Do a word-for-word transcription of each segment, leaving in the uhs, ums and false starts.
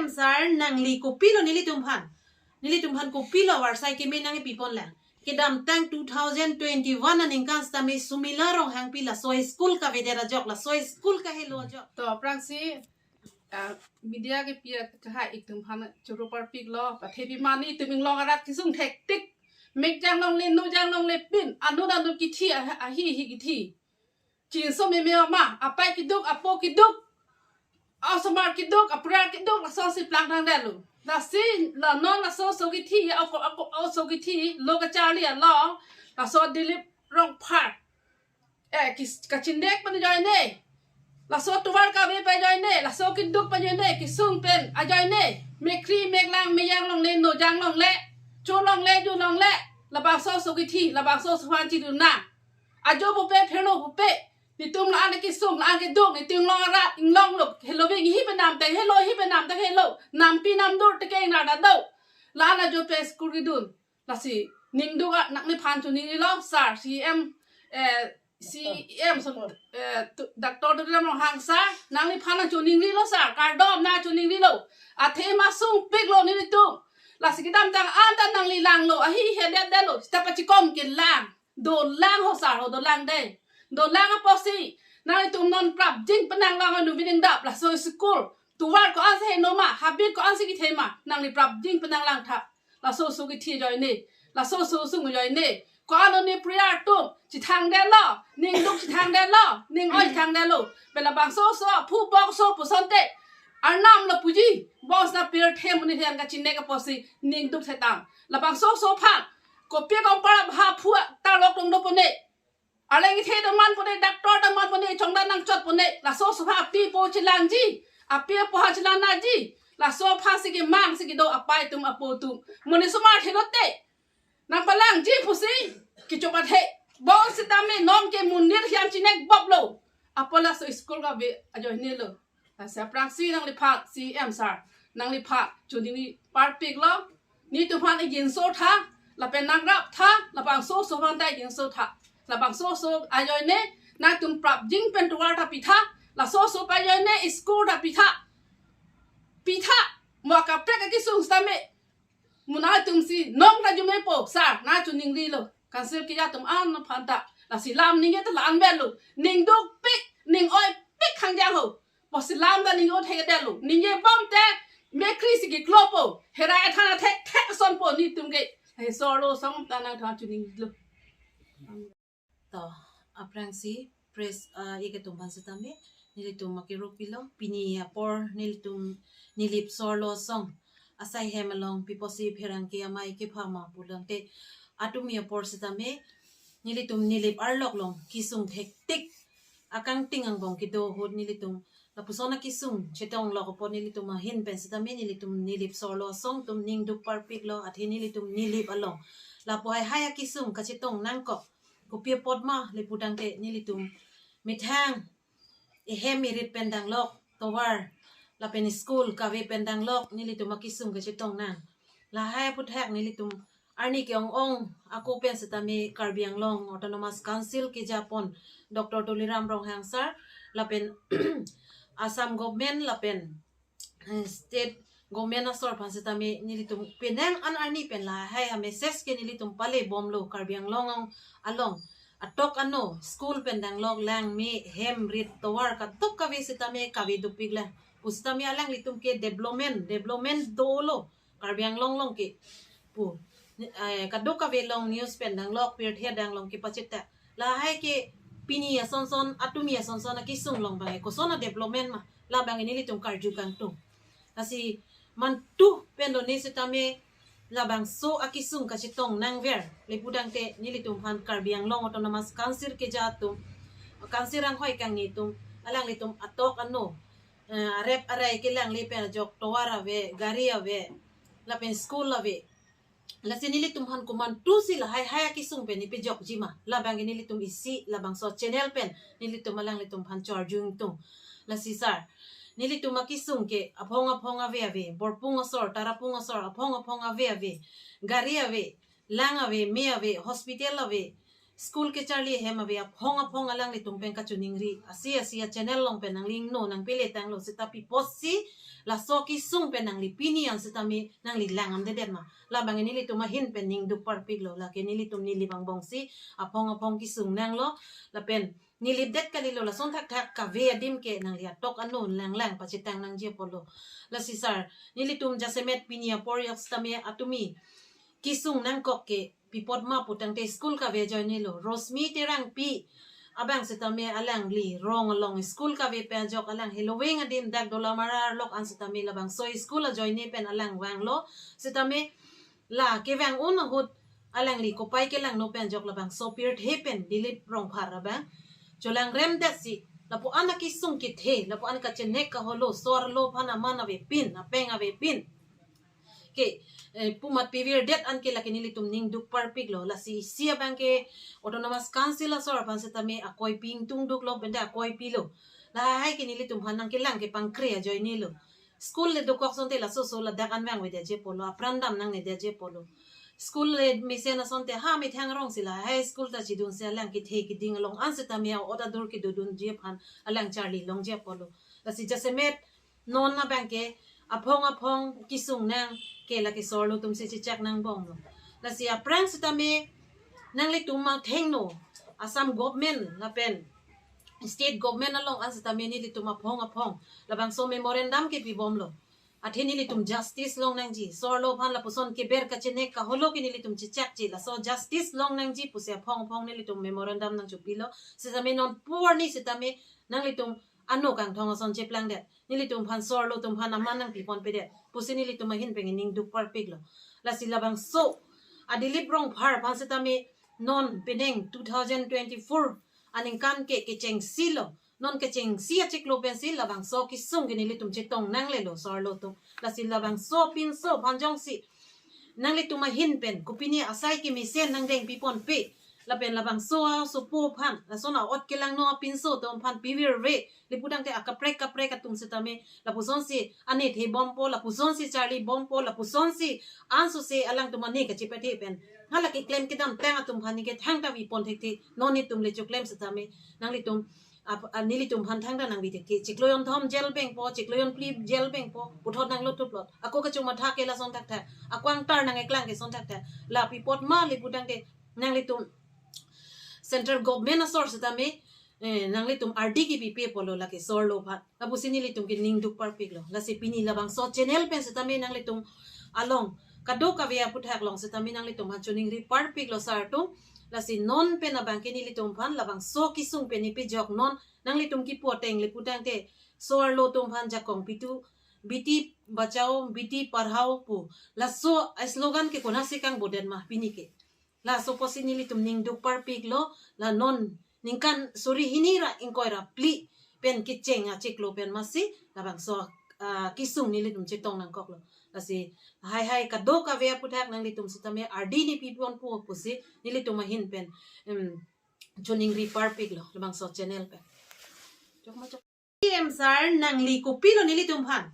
Sir, nangli kopilo nelitum aphan? Nelitum aphan kopilo varsai keme nangpipon lang? Kedamtang two thousand twenty-one aningkan sitame Sumila Ronghangpi laso school kavedet ajok, laso school kahelo ajok. To, aphrangsi, ah, media kepi akehai itum aphan choro parpiklo, pathe pima nelitum inglong arat kesung thektik. Mek janglongle, nu janglongle pin, anut anut kithi, ah, ahi ahi kithi. Chinso meme ma, apai keduk, apo keduk, asomar keduk, apra keduk, laso si plangthang detlo. Lasi, la non laso oso kithi, ako, ako, oso kithi, lo kacharli along, laso Dilip Rongphar. Eh, kis-, kachingdek pen ajoine. Laso tovar kave pen ajoine, laso keduk pen ajoine, kesung pen ajoine. Mekkri, meklang, me janglongle, nu janglongle, cholongle, julongle. Labangso oso kithi, labangso oso aphan chidun nang. Ajo pupe, phelo pupe. Nelitum la-an kesung, la-an keduk, nelitum inglong arat, inglonglo, helo ving hi penam tang helo, hi penam tang helo. Nampi namdur tekeng nada do. La-an ajo pen school kedun. Lasi, ningduk a, nangliphan choningrilo, sir, C M, eh, C M, so, eh, tu-, Doctor Tuliram Ronghang sir, nangliphan nangchoningrilo, sir, kardom nangchoningrilo. Athema sungpiklo nelitum. Lasi kedamtang anta nangli langlo, ahi hedet detlo, sita pachikom kelang. Dolang ho sir ho, dolang dei. Dolang apotsi, nanglitum non prapjin penang lang anu bining dap, laso school. Tovar ko-ansi heno ma, habit ko-ansi kethe ma, nangli prapjin penang langtha. Laso oso kithi ajoine, laso oso sung ajoine. Ko-an ne prayer atum, chethang detlo, ningduk chethang detlo, ning-oi chethang detlo. Pen labangso oso, phu bok oso pusonte. Arnam lo puji, bos na pir them uni them kachingdek apotsi, ningduk thetam. Labangso oso aphan, kopi kompar abha phu tarlok tong dopone. Arleng kethe dongman pone, doctor dongman pone, chongdan nangchot pone, laso oso aphan api apo chelangji, api apo ha chelang nangji, laso aphansi kemangsi kedo apai atum apo atum. Mone osomar thelote, nangpalangji pusi, kecho pathe, bonsitame non ke monit hiam chinek boblo. Apot laso school kave ajoinelo. Lasi aphrangsi nangliphan C M sir, nangliphan choningri parpiklo, nelitum aphan iginso tha, lapen nangrap tha, labangso oso aphan ta iginso tha. Labangso oso ajoine, nangtum prapjin pen tovar ta pitha, laso oso pen ajoine school ta pitha. Pitha, mo kaprek akesung sitame. Mo nangtumsi, nong ta jumepo, sir, nangchoningrilo. Council keja atum an aphan ta. Lasi lam ningje ta la-an avelo. Ningdukpik, ning-oipik hangjang ho. Pusi lam ta ningje thekdetlo. Ningje bomte, mekkri si keklopo. Herai than athek thek asonpo nelitum ke. He sorlo asong ta nangthan choningrilo. To, aphrangsi, press, ah, ik atum aphan sitame, nelitum akero pilo, pini apor nelitum Nilip sorlo asong asai hem along pi apotsi pherangke amei kepha ma pulote, atumi apor sitame, nelitum Nilip arlok along kesung thektik akangting angbong kedo ahut nelitum lapuson akesung chetong lok apot nelitum ahin pen sitame nelitum Nilip sorlo asong atum ningduk parpiklo, athe nelitum Nilip along lapu haihai akesung kachetong nangkok. Kopi apot ma le pudangte nelitum methang ehem erit pen danglok, tovar lapen school kave pen danglok, nelitum akesung kachetong nang. Lahai aphuthak nelitum arni ke-ong-ong ako pen sitame Karbi Anglong Autonomous Council kejapon Doctor Tuliram Ronghang sir lapen Assam government lapen, eh, state government asor aphan sitame nelitum penang an arni pen lahai a-message ke nelitum pale bomlo, Karbi Anglong along atok ano school pen danglok, lang me hem rit tovar kadokave sitame kave dopik lang. Pusitame alanglitum ke development, development dolo Karbi Anglong along ke pu, eh, kadokave along news pen danglok, pirthe danglok kepachethak. Lahai ke pini asonson, atumi asonson akesung along abang koson a-development ma, labang nelitum karju kangtung. Lasi mantu pen lone sitame labangso akesung kachetong nangver le pudangte nelitum aphan Karbi Anglong Autonomous Council keja atum, council anghoi kangni atum, alanglitum atok ano, eh, arep arai kelang le pen ajok tovar ave, gari ave, lapen school ave. Lasi nelitum aphan komantusi lahai hai akesung pen nepejokji ma, labang nelitum isi labangso channel pen nelitum alanglitum aphan chorjung tung. Lasi sir, nelitum akesung ke aphong aphong ave ave, Borpung asor, Tarapung asor, aphong aphong ave ave, gari ave, lang ave, me ave, hospital ave, school kecharli hem ave, aphong aphong alanglitum pen kachoningri, asi asi a-channel along pen nangli ingno nangpele tanglo seta pi apotsi Laso kesung pen nangli pini an sitame nangli lang-an dedet ma? Labang nelitum ahin pen ning duk parpiklo, lake nelitum neli angbong si aphong aphong kesung nanglo, lapen neli det kalilo, lason thakthak kave adim ke nangli atok ano lang lang pachetang nangji apotlo. Lasi sir, nelitum jasemet pini apor yok sitame atumi kesung nangkok ke pi apot ma putangte school kave ajoinelo. Rosmi Terangpi abang sitame alangli rong along school kave pen ajok alang heloving adim dak Dolamara arlok an sitame labangso school ajoine pen alang vanglo. Sitame la kevang un ahut alangli kopai kelangno pen ajok labangso pirthe pen Dilip Rongphar abang cholangrem det si lapu-an akesung kethe, lapu-an kachenek kaholo, so-arlo aphan aman avepin, apeng avepin ke, eh, pu amat pivirdet anke lake nelitum ning duk parpiklo. Lasi isi abang ke Autonomous Council asor aphan sitame akoipi ingtung duklo, benda akoipilo. Lahai ke nelitum aphan nangkelang kepangkre ajoinelo. School le dokok asonte laso so ladak an vang avedet ji apotlo, apran dam nangne det ji apotlo. School le mesen asonte ha methang rong si lahai school ta chidun si alang kethe keding along an sitame a-ot adur kedodunji aphan alang charli longji apotlo. Lasi jasemet non abang ke aphong aphong kesung nang ke lake so-arlo atum si chechak nangbomlo. Lasi aphrang sitame nanglitum athengno Assam government lapen state government along an sitame nelitum aphong aphong labangso memorandum kepibomlo. Athe nelitum justice long nangji, so-arlo aphan lapuson keber kachenek kaholo ke nelitum chechakji, laso justice long nangji pusi aphong aphong nelitum memorandum nangchopilo. Sitame non pu arni sitame nanglitum ano kangthong ason cheplangdet, nelitum aphan so-arlo atum aphan aman nangpiponpedet pusi nelitum ahin pen ning duk parpiklo. Lasi labangso a Dilip Rongphar aphan sitame non penang two thousand twenty-four aningkan ke kechengsi lo. Non kechengsi achiklo pensi labangso kesung ke nelitum chetong nanglelo so-arlo atum. Lasi labangso pinso aphan jongsi nanglitum ahin pen kopine asai kemesen nangdeng piponpe, lapen labangso asopo aphan, lason a-ot kelangno apinso atum aphan pivirve, le putangte akaprek kaprek atum sitame lapusonsi ane thebompo, lapusonsi charlibompo, lapusonsi ansose alangtum ane kachepathe pen hala keklem kedamtang atum aphan neke thangta vipon thekthe. Non netum le choklem sitame nanglitum ap-, a, nelitum aphan thangta nangvi thekthe. Chiklo jonthom jail vengpo, chiklo jonphli jail vengpo, puthot nanglo thuplot. Ako kachomatha ke lason thakthak, ako angtar nangkeklang ke son thakthak. La pi apot ma le putangte nanglitum central government asor sitame, eh, nanglitum ardi kepipe apotlo lake so-arlo aphan. Lapusi nelitum ke ning duk parpiklo. Lasi pini labangso channel pen sitame nanglitum along kadokave aputhak along sitame nanglitum aphan choningri parpiklo sir atum. Lasi non pen abang ke nelitum aphan labangso kesung pen ipijok non nanglitum kipu ateng le putangte so-arlo atum aphan jakong pitu, Beti Bachao, Beti Padhao pu. Laso slogan ke konatsi kangbodet ma pini ke? Laso apotsi nelitum ning duk parpiklo, la non ningkan suri hini ra ingkoi ra phli pen kecheng achiklo pen masi labangso, ah, kesung nelitum chetong nangkoklo. Lasi hai hai kadokave aputhak nanglitum sitame ardi nepiponpo pusi nelitum ahin pen, em, choningri parpiklo labangso channel pen. Chok ma chok. Em sir, nangli kopilo nelitum aphan?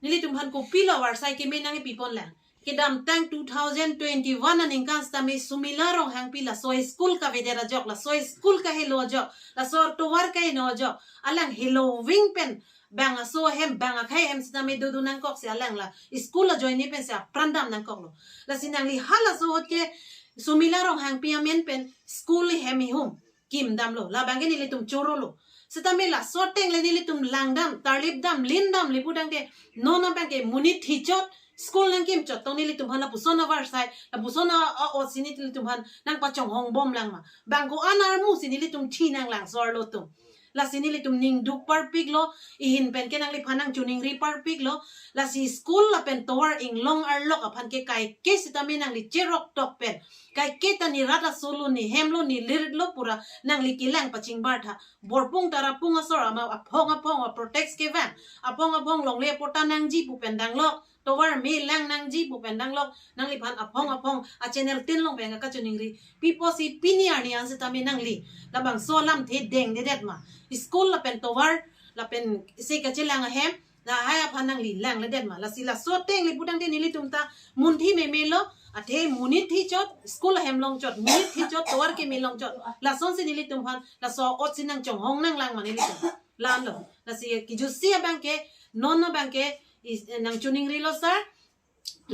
Nelitum aphan kopilo avarsai keme nangpiponlang? Kedamtang two thousand twenty-one aningkan sitame Sumila Ronghangpi laso school kavedet ajok, laso school kahelo ajok, laso tovar kaheno ajok, alang heloving pen bang aso ahem, bang akhei ahem sitame dodun nangkok si alang la school ajoine pensi apran dam nangkoklo. Lasi nangli halaso ahut ke Sumila Ronghangpi amen pen school hem ihum kim damlo, labang ke nelitum chorolo. Sitame laso ateng le nelitum langdam, tarlipdam, lindam le putangte non abang ke monit hichot, school nangkimchot tong nelitum aphan lapuson avarsai, lapuson a, a-ot si nelitum aphan nangpachonghongbomlang ma? Bang ko-an armu si nelitum thi nanglang so-arlo atum? Lasi nelitum ning duk parpiklo, ihin pen ke nangliphan nangchoningri parpiklo. Lasi school lapen tovar inglong arlok aphan ke kaike sitame nangli cheroktok pen, kaike ta ne rat asolo, ne hemlo, ne liritlo pura nangli kelang pachingbartha. Borpung Tarapung asor ama aphong aphong a-protest kevang, aphong aphong longle apatta nangji pu pen danglok, tovar me lang nangji pu pen danglok, nangliphan aphong aphong a-channel tin along pen kachoningri. Pi apotsi pini arni an sitame nangli labangso alamthe dengdedet ma? School lapen tovar lapen isi kachelang ahem lahai aphan nangli langledet ma? Lasi laso ateng le putangte nelitum ta munthi memelo, athe monit hichot, school ahem longchot, monit hichot, tovar keme longchot, lasonsi nelitum aphan laso ot si nangchonghong nanglang ma nelitum? Lalo. Lasi kijutsi abang ke, non abang ke Is- eh, nang choningri lo sir.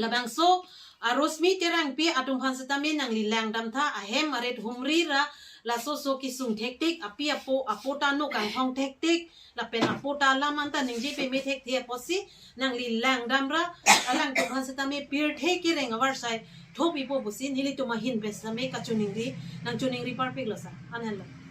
Labangso a Rosmi Terangpi atum aphan setame nangli langdam tha, ahem arit humri ra laso so kesung thektik, api apo apo ta no kangthong thektik, lapen apo ta alam anta ningje peme thekthe apotsi nangli langdam ra alangtum aphan setame pirthe kereng avarsai thop-ipo pusi nelitum ahin pen setame kachoningri, nang choningri parpik lo sir. An henlo.